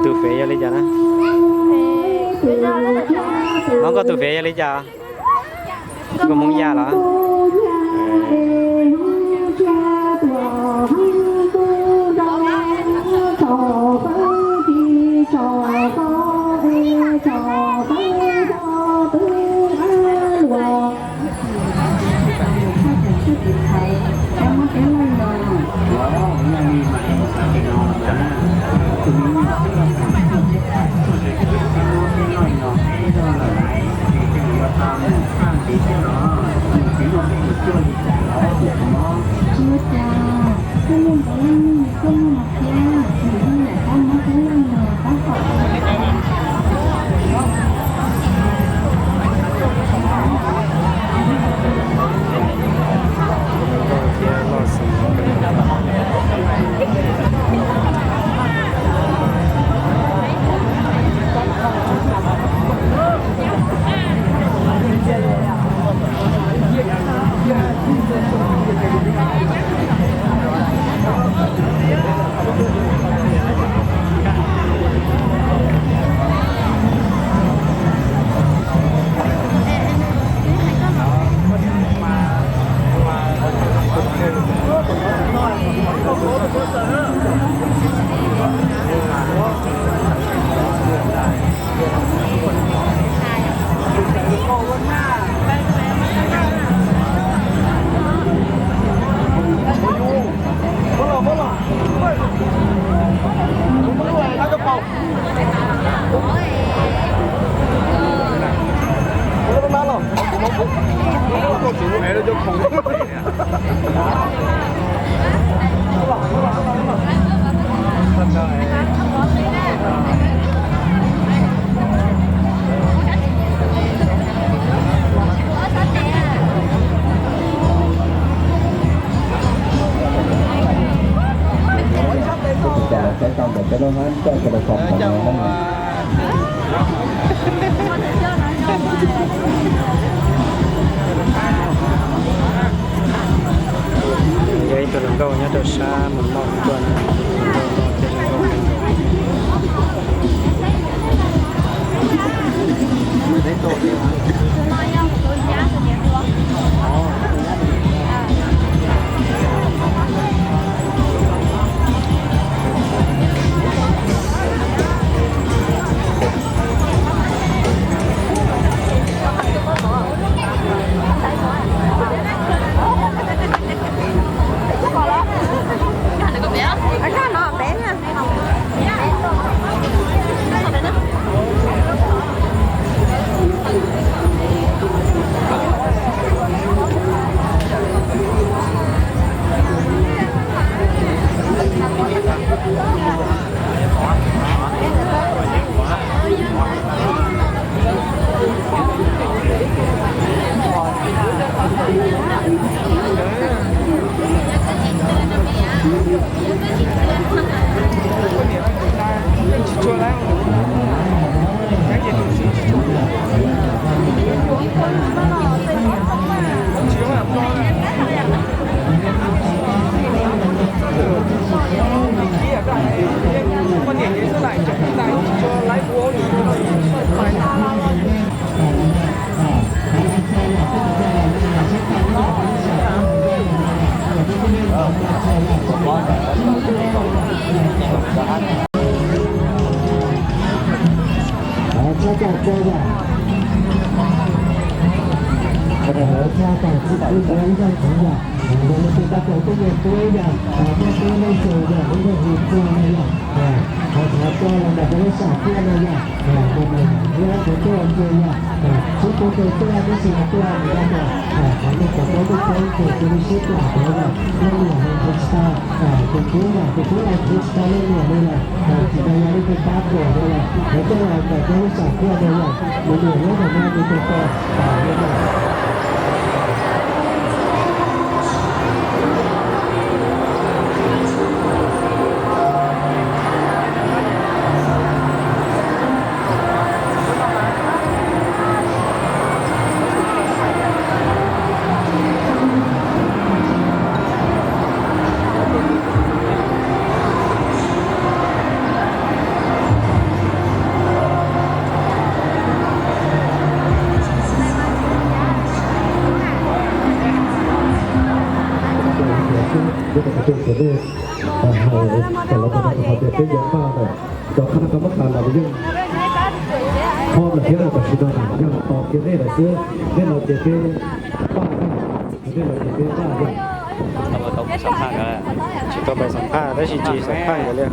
Tus fev yog li cas na? Hmoob, koj tus fev yog li cas? Koj Hmoob Yaj los? Yog ib tug hluas nkauj nyob rau sab mus noj tuaj na, hluas nkauj noj thiab zoo nkauj. Txhob tau tso yom, txhob tau txi tau ib zaug txiv yom, los yog tus tau tau tuaj yog tuab yom, tuaj tuab leej twg yom, lub nroog hu txog no yom, thov txog los ntawm rau lub sam thiaj no yom, mus mus ua tus tuaj ua ke yom, txhub tus tus tuaj tab sis mas tuaj mus tau kom qhov no kom tuaj tuaj tuaj tus tus li sib tuaj tuaj yom, leej niam hu tsis tau, tus tub yom, tus tub los hu tsis tau leej niam li lawm, tsis tau yog leej twg pab tuaj li lawm, es tuaj los ntawm rau lub sam thiaj no yom, mus mus ua tus no tus tus tuaj, mus mus. Hais kom lawv tau qhov tias peb yuav npaj lawm, cov khab nab kab mab tas los yeej phob lawm thiab na, tam sim no na yog tos kiag nej lawm xwb. Nej los ces peb npaj na, nej los ces peb npaj na. Tsis tau pais xam phaj tab sis tsis xam phaj nkawd li.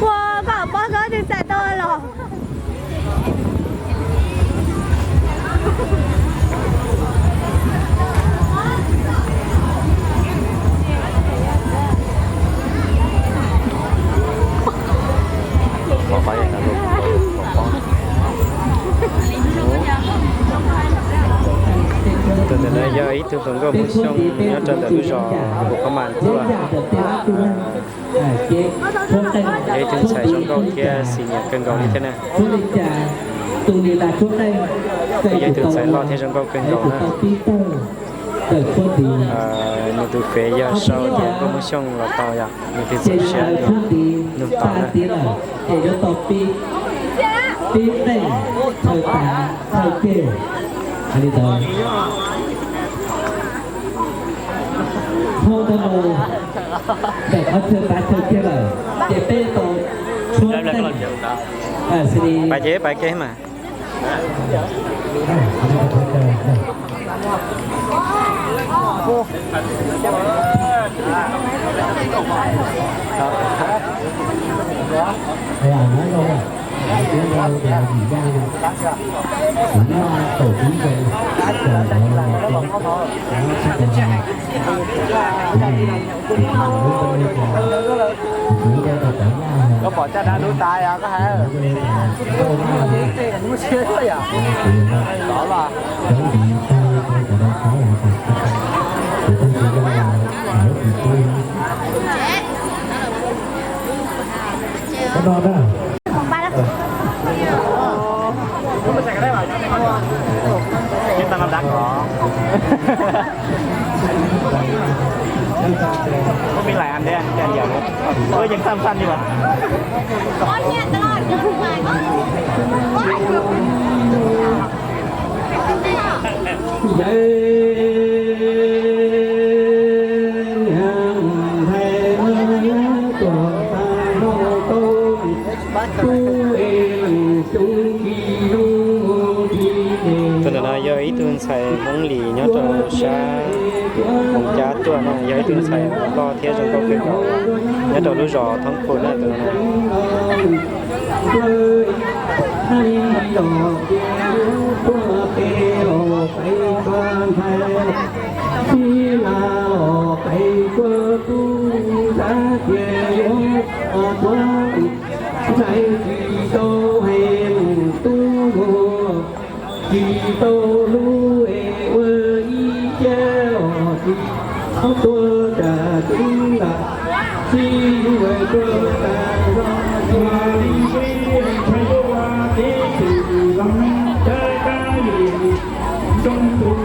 Ua, koj pom koj twb txais tau los. Tus ntawm no yog ib tug hluas nkauj Hmoob Xyooj nyob rau ntawm lub zos Pus Khab Mas tuaj. Yog ib tug ntxhais zoo nkauj thiab xis nyiam kawg nkaus li thiab na. Yog ib tug ntxhais loj thiab zoo nkauj kawg nkaus na. Nws tus fev yog sau tias nkauj Hmoob Xyooj los tau yom, nws tus txaus siab nug tau na. Ces yuav tau pib, pib qeej chaw tav chaw ceg. Hais li ntawd, hauv ntawd mus ntawm qhov chaw tav chaw ceg lawm, ces peb tau tshuab qeej. Pais ces pais ke mas. Koj pom caj dab dub tas os, koj hais. Lub siab yom. Tov los. Yeej tau noj dab ko. Muaj me lais an thiab, cas yawm ua yeej txaj xaj li mas. Tus ntawm no yog ib tug ntxhais Hmoob Lis nyob rau sab Moos Cab tuaj na, yog ib tug ntxhais loj thiab zoo nkauj kawg nkaus nyob rau lub zos Thoob Qus na tus no na. Tsis tau hlub es ua ib siab los tsis tau tuaj tsam tub lam txib ua tuaj tas zog tsis li ntshai yuav ua teb tsis los tsab kab li zoo tus